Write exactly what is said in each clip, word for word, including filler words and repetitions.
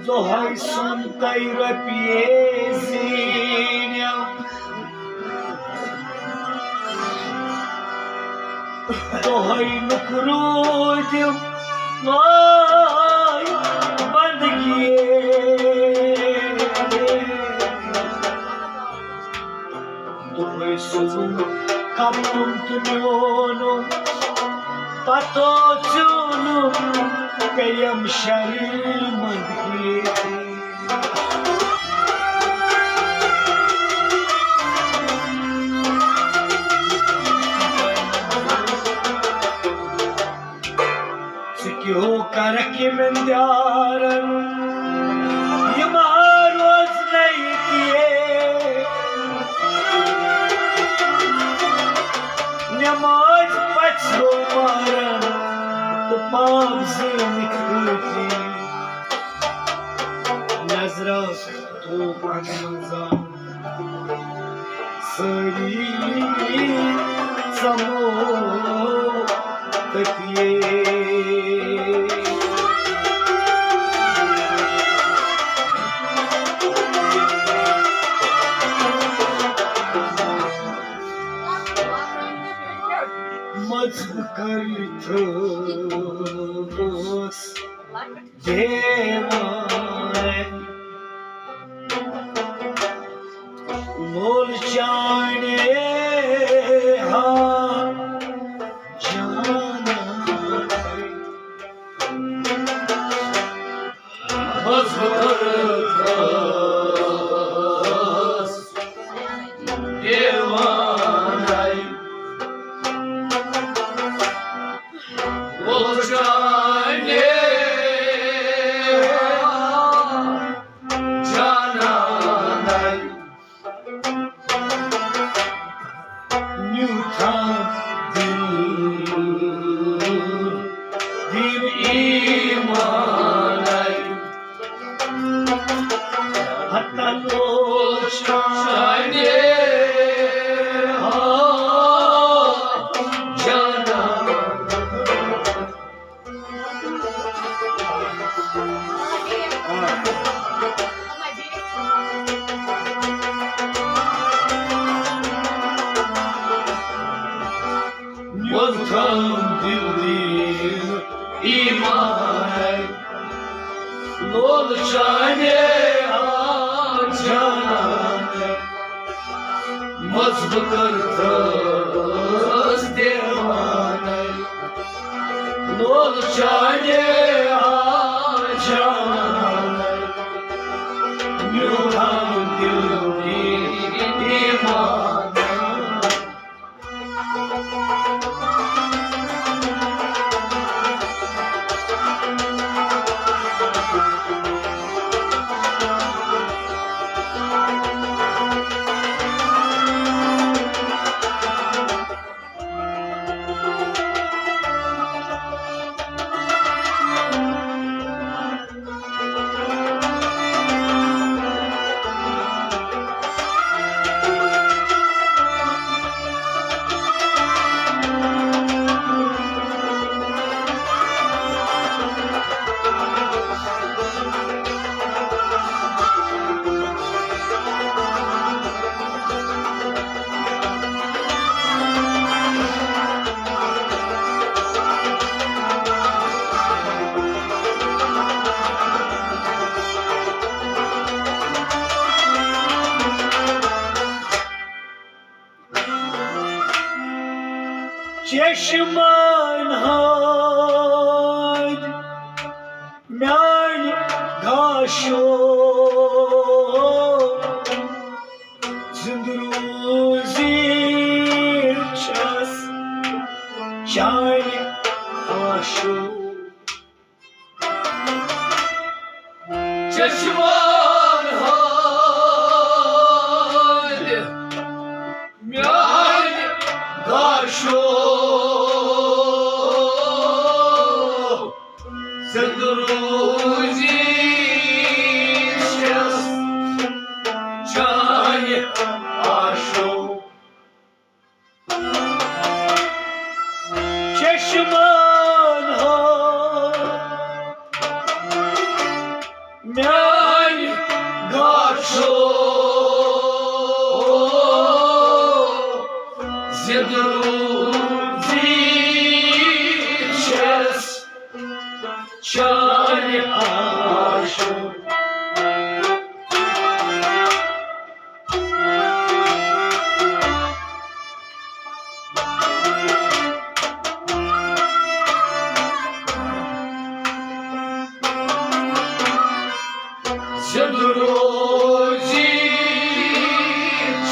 دۄہَے سۄن تۄہہِ رۄپیہِ زیٖنِم، دۄہَے نُکھ روٗدِم، واے بندگی۔ دۄہَے سوٗزُم کپُن تہٕ میونُم، پتو ژیونُم، پیٚیم شرمندگی۔ ژٕ کیٛاہ کرکھ یِمن دیارن، یِم ہا روزنے کیے۔ نماز پژھو مارن تہٕ پاپ زیٖنِتھ کۭتی۔ نظرس تو پنن زان سٲری سمو تٔتیے۔ مذہب کٔرِتھ اوس دیوان لول چانے ہا جانا۔ بس بس دیوان لول چانے جانان نیوٗتھم دِل دِل ایٖمان۔ ہتن لوچ چانہِ ہا جانان۔ نیوٗتھم دِل دِل ایٖمان۔ لول چانے آ جانان۔ مذہب کٔرتھس دیوانَے۔ لول چانے آ جانان۔ میون دل ایمان۔ چشمن ہند میانہِ گاشو زندٕ روٗزِتھ چھَس چانہِ آشو۔ چشمان ہند میانہِ آشو۔ چشمن ہو میانہِ گاشو، زِندٕ روزی چھَس چانہِ آشو۔ زِندٕ روزی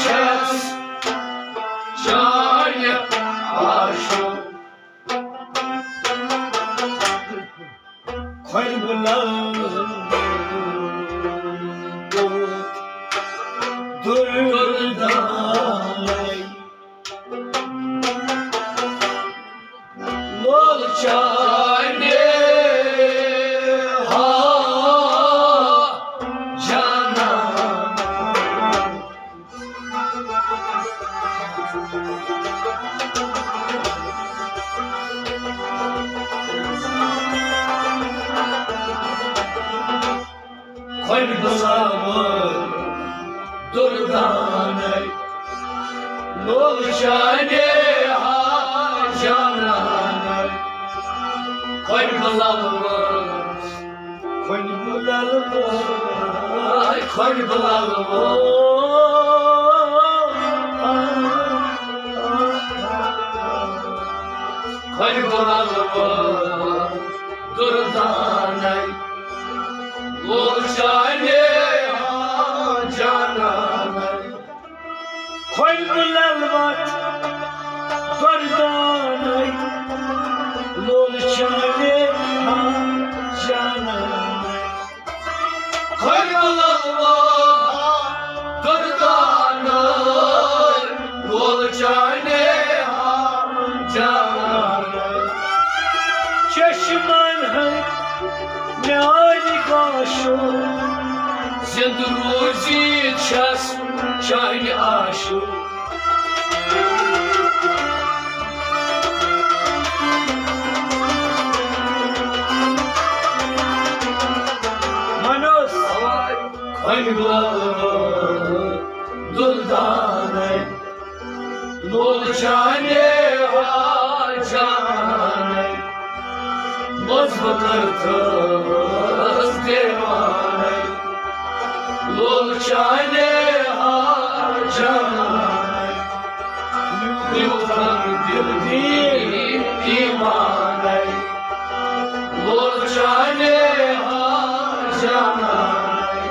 چھَس چانہِ آشو۔ کھۄرِ بُلل دُردانَے۔ لول چانہِ ہا جانان۔ کھۄرِ بُلاوَن دُردانَے، لول چانہِ ہا جانانَے۔ کھۄرِ بُلاوَن، کھۄرِ بُلاوَن، کھۄرِ بُلاوَن، کھۄرِ بُلاوَن دُردانَے۔ لول چانہِ ہا جانانَے۔ کھۄرِ بُلل وَتھ دُردانَے، لول چانہِ ہا جانانَے۔ کھۄرِ بُلل وَتھ دُردانَے، لول چانہِ ہا جانانَے۔ چشمن ہٕنٛدۍ میانہِ گاشو، زِندٕ روزی چھَس چانہِ آشو۔ منوج۔ کھۄرِ بُلاوَن دُردانَے، لول چانہِ ہا جانانَے۔ منٛز بہٕ کَرٕ تھٲوٕس دیوانَے، لول چانہِ ہا جانانَے۔ میون دِل دی ایمانَے، لول چانہِ ہا جانانَے۔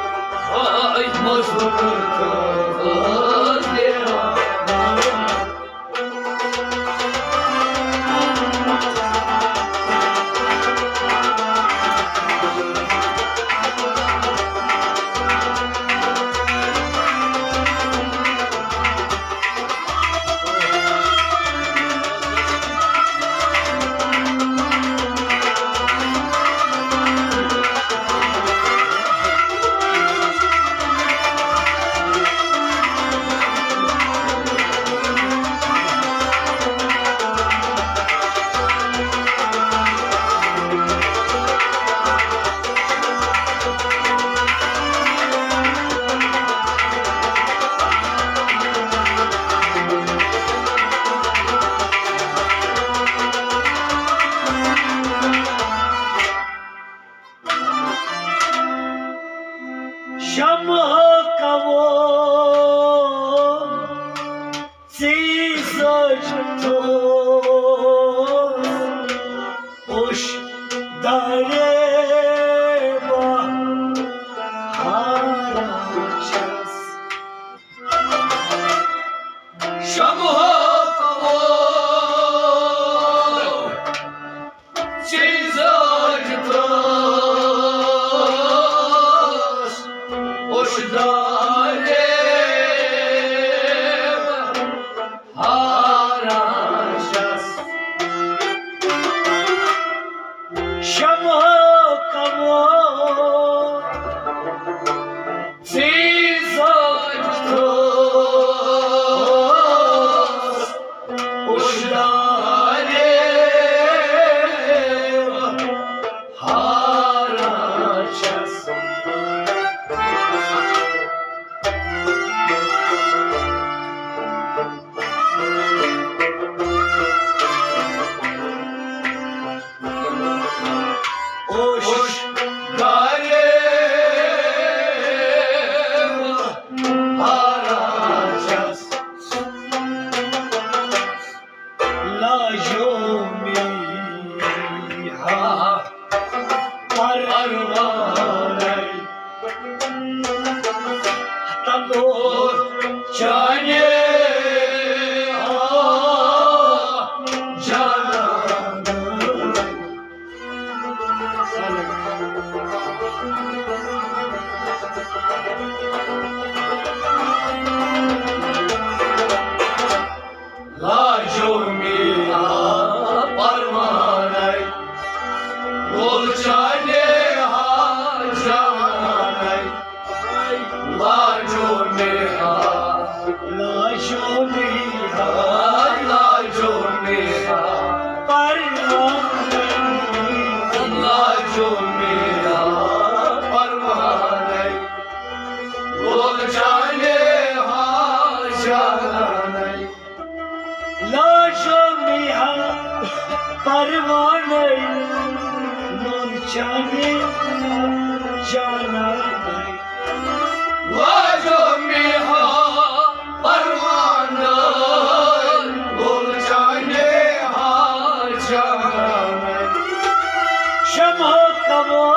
آے مزدور تہٕ دیوانَے۔ شمع کمو ژی سج تھوس اوش دارے بہارا چھس۔ شمع کمو ژی سج تھوس اوش دارے ہاران چھس۔ شمع کمو ژی سج تھوس جو میرا، لاجو میرا پروانہ، لاجو میرا پروانہ، لول چانے ہا جانانے۔ لاجو میرا پروانہ، لول چانے ہا جانانے۔ لاجو میرا پروانہ، لول چانے ہا جانانے۔ شمع کبو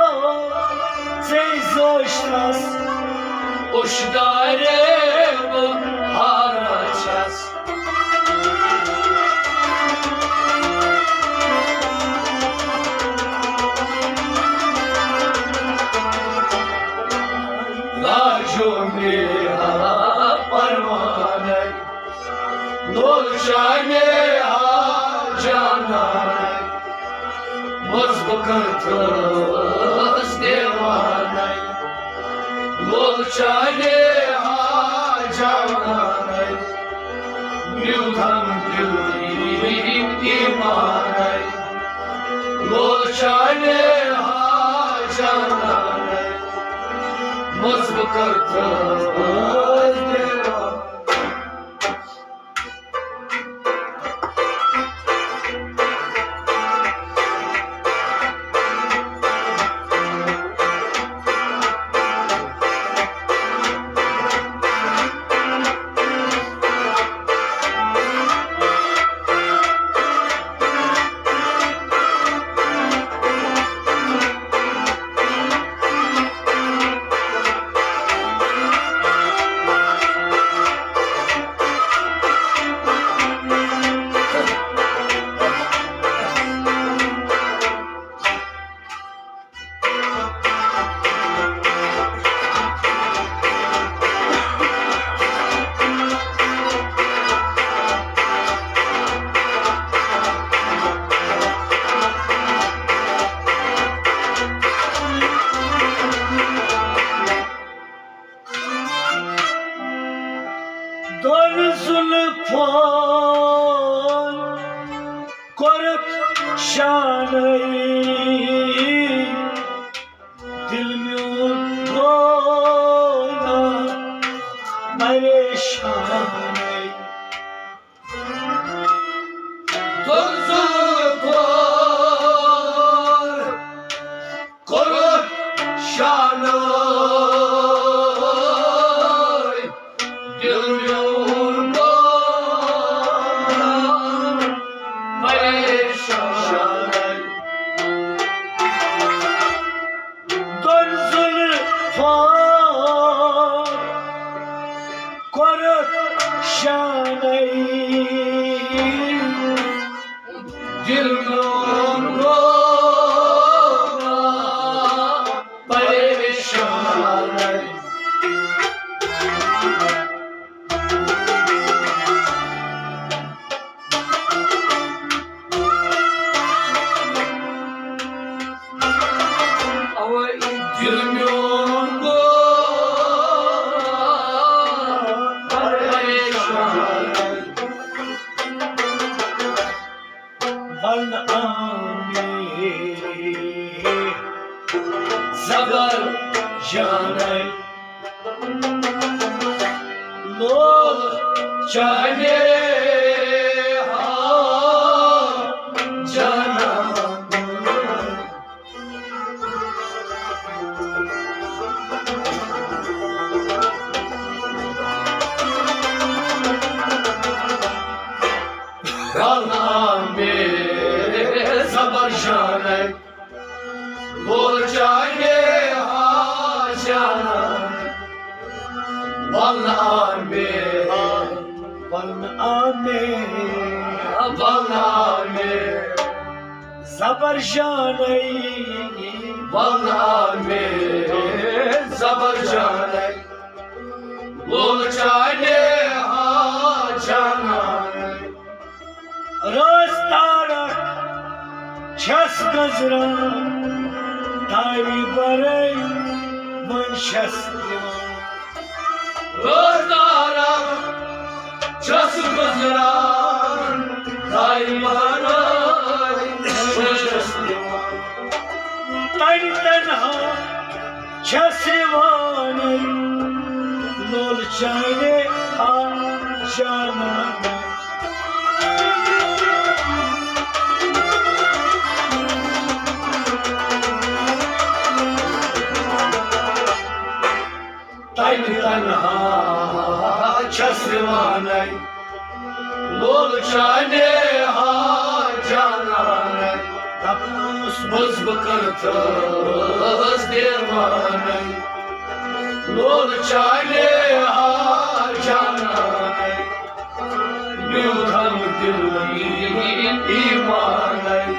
سے زوشتس، اشدارے بہارا چھس۔ لاجو میرا پروانہ، لول چانے ہا جانانے۔ مز بہٕ کرتھس دیوانہ، لول چانے ہا جانانے۔ نیوٗتھم دِل ایمانے، لول چانے ہا جانانے۔ مز بہٕ کرتھس دیوانہ۔ دۄن زُلفَن کوٚرُتھ شانَے، دِل میون گوٚو نا پریشانَے۔ دۄن زُلفَن کوٚرُتھ شانَے، دِل میون گوٚو پریشانَے۔ دۄن زُلفَن کوٚرُتھ شانَے، دِل میون گوٚو پریشانَے۔ اَوَے دِل میون گوٚو پریشان۔ وَن آمے زبر جانَے، لول چانے ہا جانَے۔ وَن آمے زبر جانَے، لول چانے ہا جانَے۔ وَن آمے، وَن آمے، وَن آمے زبر جانَے۔ وَن آمے زبر جانَے، لول چانے ہا جانَے۔ رٲژ تارک چھَس گٔنٛزراوان، تارِ بَرٲے وۄنۍ چھَس دِوان۔ رٲژ تارک چھَس گُزران دایہِ بہرٲے چھَس نِوان۔ تَنہِ تنہا چھَس یِوانَے لول چانہِ ہا جانانَے۔ تَنہِ تنہا چھَس یِوانَے لول چانہِ ہا جانانَے۔ دَپان اوسُس بہٕ کَرٕ تھٲس دیوانَے لول چانہِ ہا جانانَے۔ میون دِل ایٖمانَے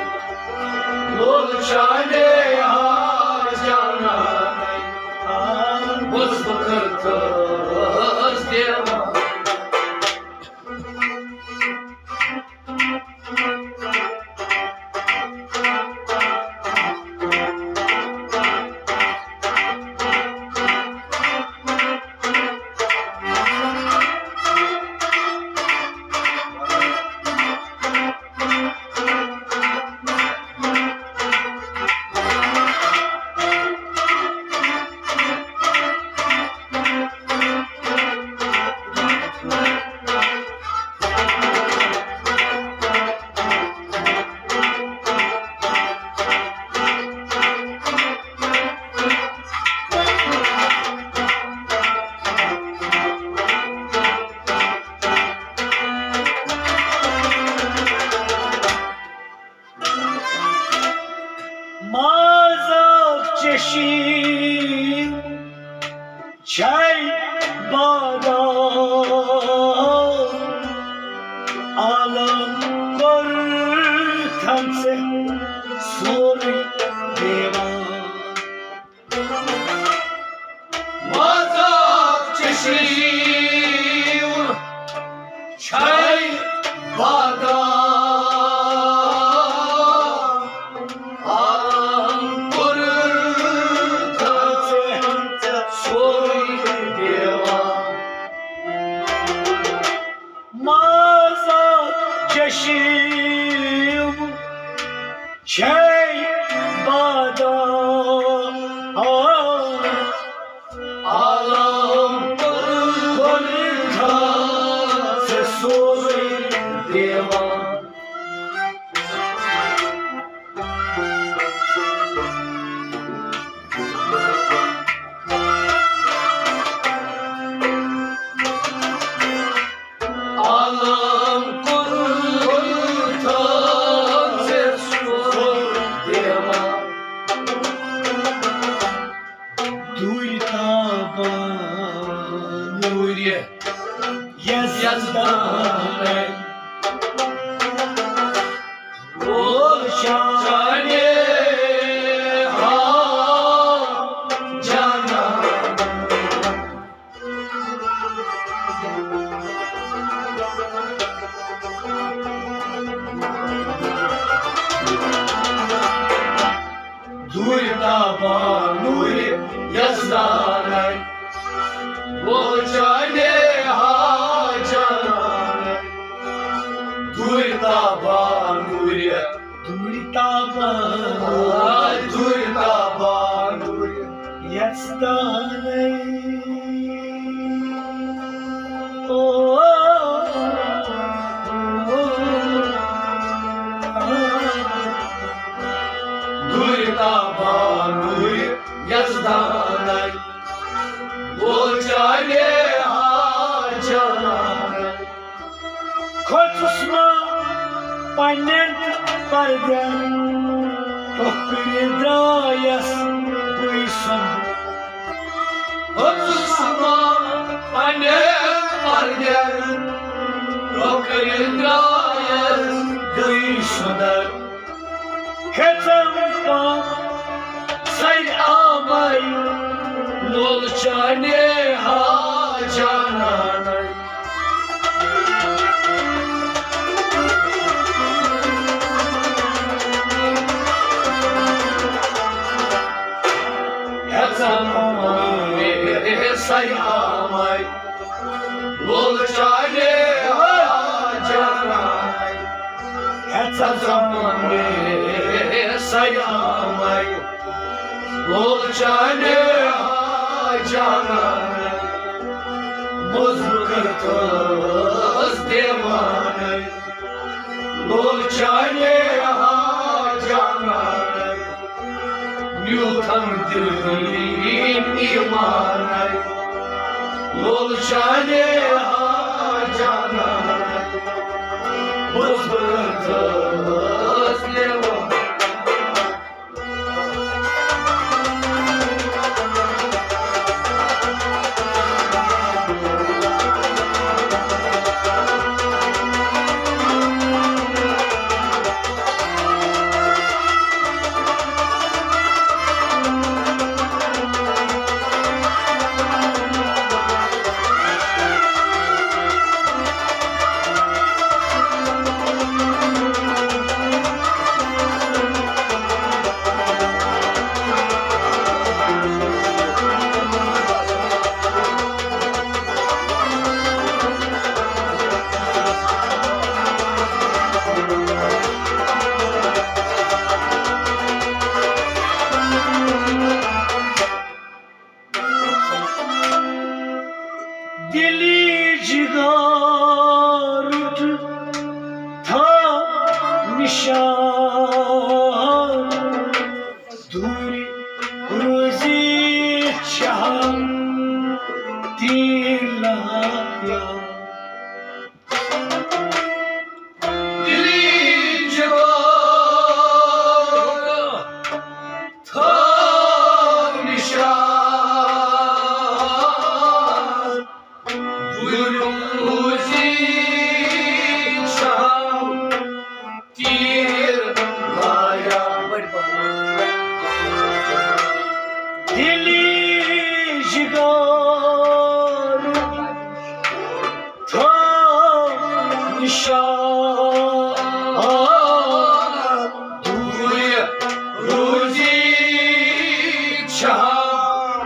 لول چانہِ ہا جانانَے۔ بہٕ کَرٕ تھٲس دیوانَے۔ مازَک چشی چھے بادام، عالم کوٚر تھن ژےٚ سورُے دیوان۔ مازَک چشی چھے بادام، عالم کوٚر تھن ژےٚ سورُے دیوان۔ مازَک چشی چھے بادام، عالم کوٚر تھن ژےٚ سورُے دیوان۔ عالم کوٚر تھن ژےٚ سورُے دیوان۔ دوٗرِ تابان نوٗرِ یزدانَے۔ وول چانہِ ہا جانان۔ دوٗرِ تابان نوٗرِ یزدانَے۔ وول چانہِ ہا جانانَے۔ دوٗرِ تابان نوٗرِ، دوٗرِ تابان، آے دوٗرِ تابان نوٗرِ یزدانَے۔ او، دوٗرِ تابان نوٗرِ یزدانَے۔ وول چانہِ ہا جانانَے۔ کھوٚتُس ما پننٮ۪ن پردٮ۪ن، ٹۄکرِ درٛایس بٕے سۄنٛد۔ کھوٚتُس ما پننٮ۪ن پردٮ۪ن، ٹۄکرِ درٛایس بٕے سۄنٛد۔ ہیژم پا سر آمے لول چانے ہا جانانے۔ ہیژم پا سر آمے لول چانے سزا مانگے سیامے، لول چانے ہا جانانے، مزدور تھس دیوانے، لول چانے ہا جانانے، نیوتھم دل دین ایمانے، لول چانے ہا جانانے، مزدور تھس دیوانے۔ دلی جگارٹ تھا نشان، دوری روزی چہم تیر لایا۔ دلی جگارٹ تھا نشان، دوری روزی چہم تیر لایا۔ دلی جگارٹ تھا نشان، دوری روزی چہم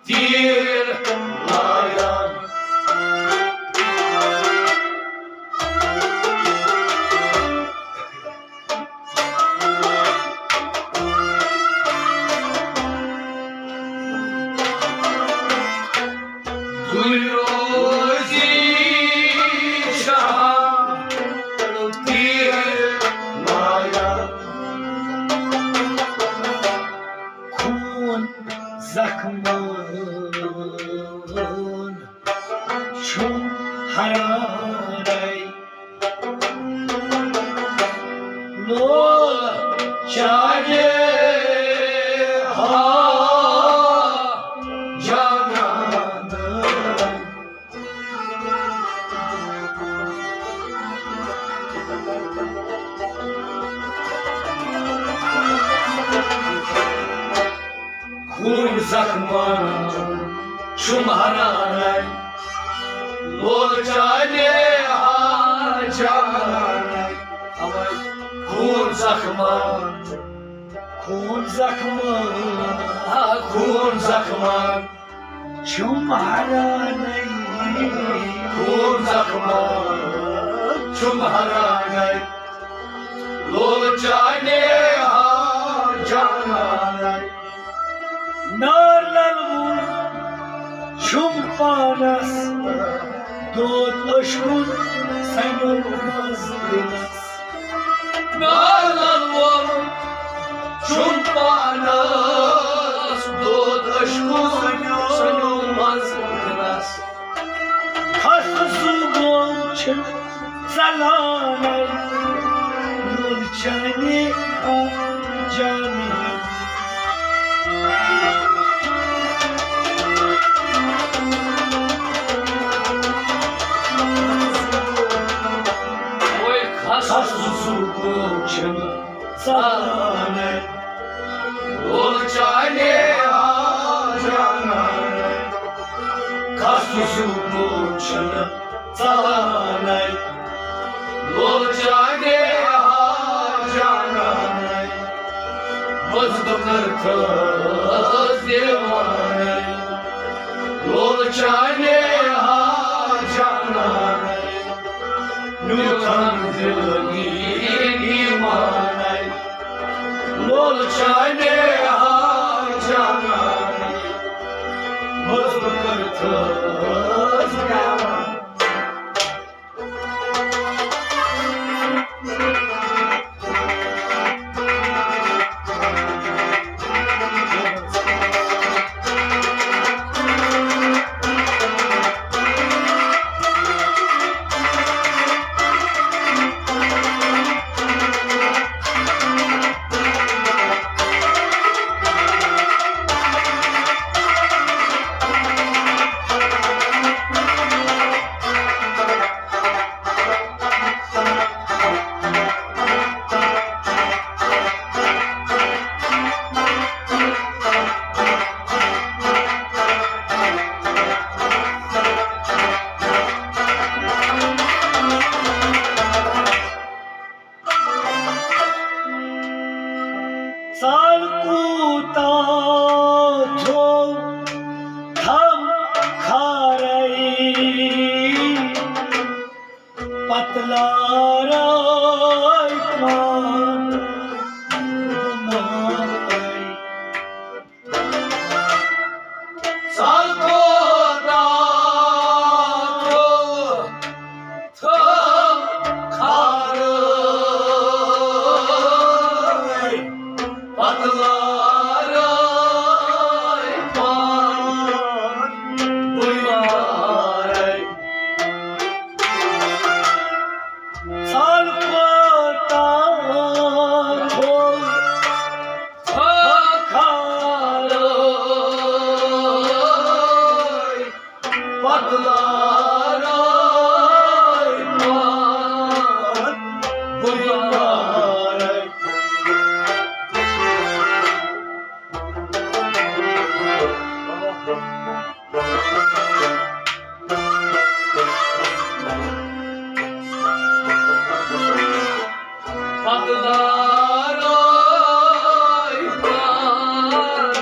تیر لایا۔ دوری روزی چہم تیر لایا۔ خوٗن زخمن چھُم ہرانَے۔ لول چانے ہا جانانے۔ خوٗن زخمن چھُم ہرانَے، لول چانے ہا جانانے۔ اَوَے خوٗن زخمن، خوٗن زخمن، آ، خوٗن زخمن چھُم ہرانَے۔ خوٗن زخمن چھُم ہرانَے، لول چانے ہا جانانے۔ نارلل وُن چھُم پانس، دود اشکن سنیو منز دلس۔ نارلل وُن چھُم پانس، دود اشکن سنیو منز دلس۔ خس سُہ گوم چھُ ژلانَے، لول چانے ہا جانانے۔ وے خس خس سُہ گوم چھُ ژلانَے، لول چانے ہا جانانے۔ خس سُہ گوم چھُ ژلانَے، لول چانے ہا جانانے۔ مزدور تھس دیوانَے، لول چانے ہا جانانے۔ نیوتھم دل دین میانہِ ہا جانان، مٔزٕ کٔرتھس پیوان۔ ژل کوٗتاہ تھوٚو تھم کھارے، پتہٕ لارے پان گُمارے۔ ژل کوٗتاہ تھوٚو تھم کھارے، پتہٕ لارے پان گُمارے۔ ژل کوٗتاہ تھوٚو تھم کھارے، پتہٕ لارے پان گُمارے۔ پتہٕ لارے پان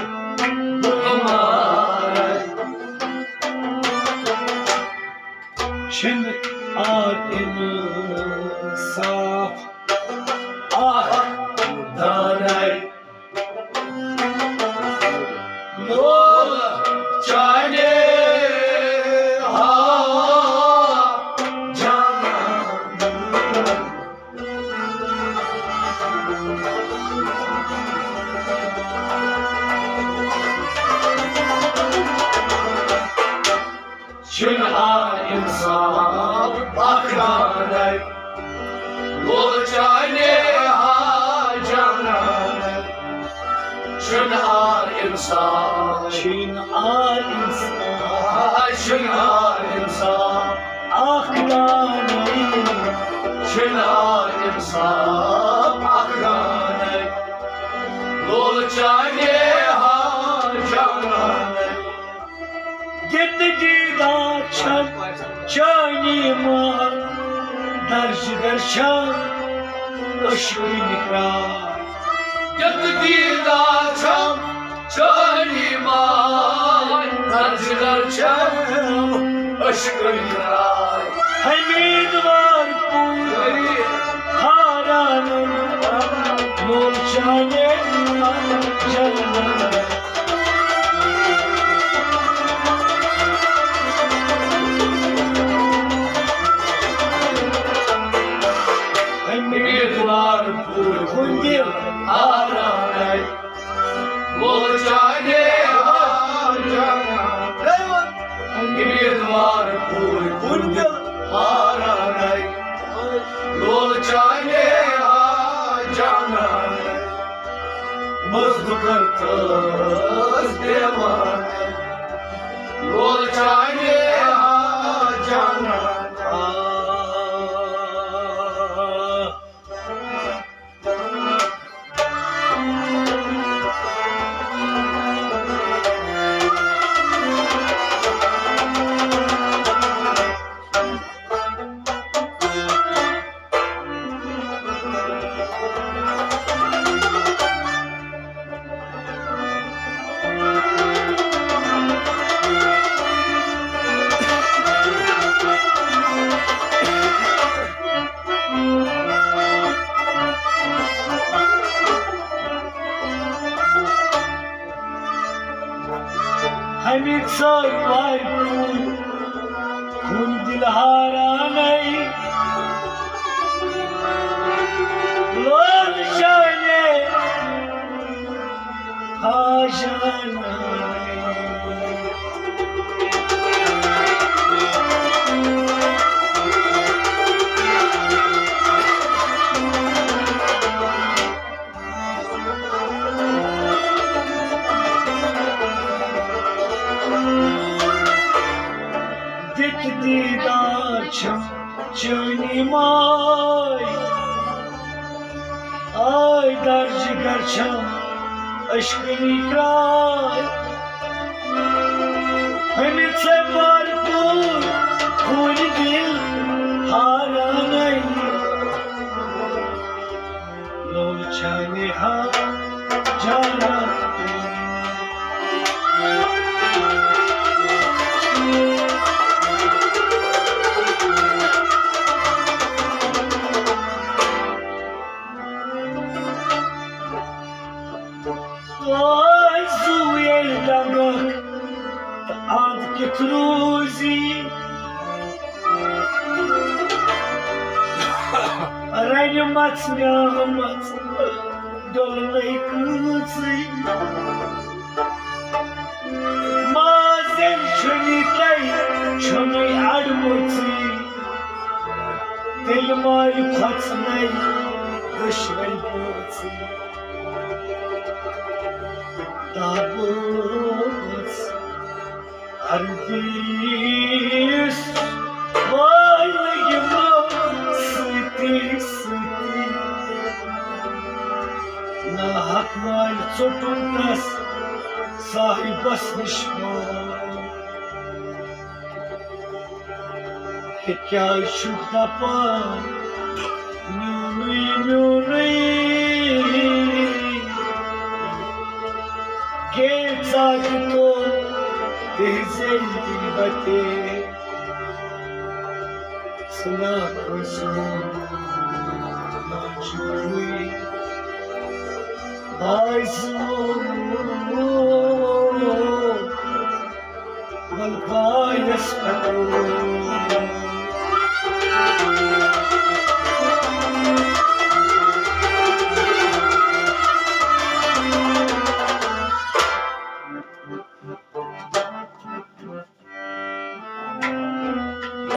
گُمارے۔ چھِنہٕ آز انصاف اکھ دانے۔ لول چانے ہا جانان۔ چھُنہٕ آز انصاف اکھ دانے، لول چانے ہا جانان۔ چھُنہٕ آز انصاف، چھُنہٕ آز انصاف، چھُنہٕ آز انصاف اکھ دانے۔ چھُنہٕ آز انصاف اکھ دانے، لول چانے ہا جانان۔ ییٚتہِ دیٖدار چھم چٲنی مان، درجہٕ گر چھم عشقٕنۍ کرٛاے۔ ییٚتہِ دیٖدار چھم چٲنی مان، درجہٕ گر چھم عشقٕنۍ کرٛاے۔ حمیٖد وار پوٗرۍ ہاران، مول چانے جانان۔ امیدوار پوٗرۍ ہُنٛد دِل ہاران۔ لول چانے ہا جانان۔ امیدوار پوٗرۍ ہُنٛد دِل ہاران۔ لول چانے ہا جانان۔ مٔزٕ کٔرتھس پیوان۔ لول چانے ہا جانان۔ وارِ کُن، کُن دِل ہارانَے، لول چانہِ ہاشانَے۔ دِتھ دیٖدار چھم چٲنی ماے، آے درجہِ گر چھم اشکنی کرٛاے۔ ہمہِ ژےٚ بار پوٗر کُنہِ دِل ہارانَے۔ لول چانہِ ہا جانا۔ آرزو ییٚلہِ دَگَکھ تہٕ اَنٛد کِتھ روٗزی؟ رَنہِ مَژھ نیامَژ ڈوٚلنَے کۭژٕے۔ مازن چھُنی تۄہہِ، چھُنی اَڑمُژٕے۔ تیٚلہِ مارِ کھۄژنَے دۄشوَے بٲژٕے۔ تابوس عربیس وٲلۍ یِمو سۭتی سۭتی۔ ناحق مالہِ ژوٚٹُن تس صاحبس نِش مال۔ ہے کیٛازِ چھُکھ دپان میونُے میونُے؟ گے ژاکہِ تو تہذے وتے۔ سنا قصور ناچوی بازو۔ ول بایس پتو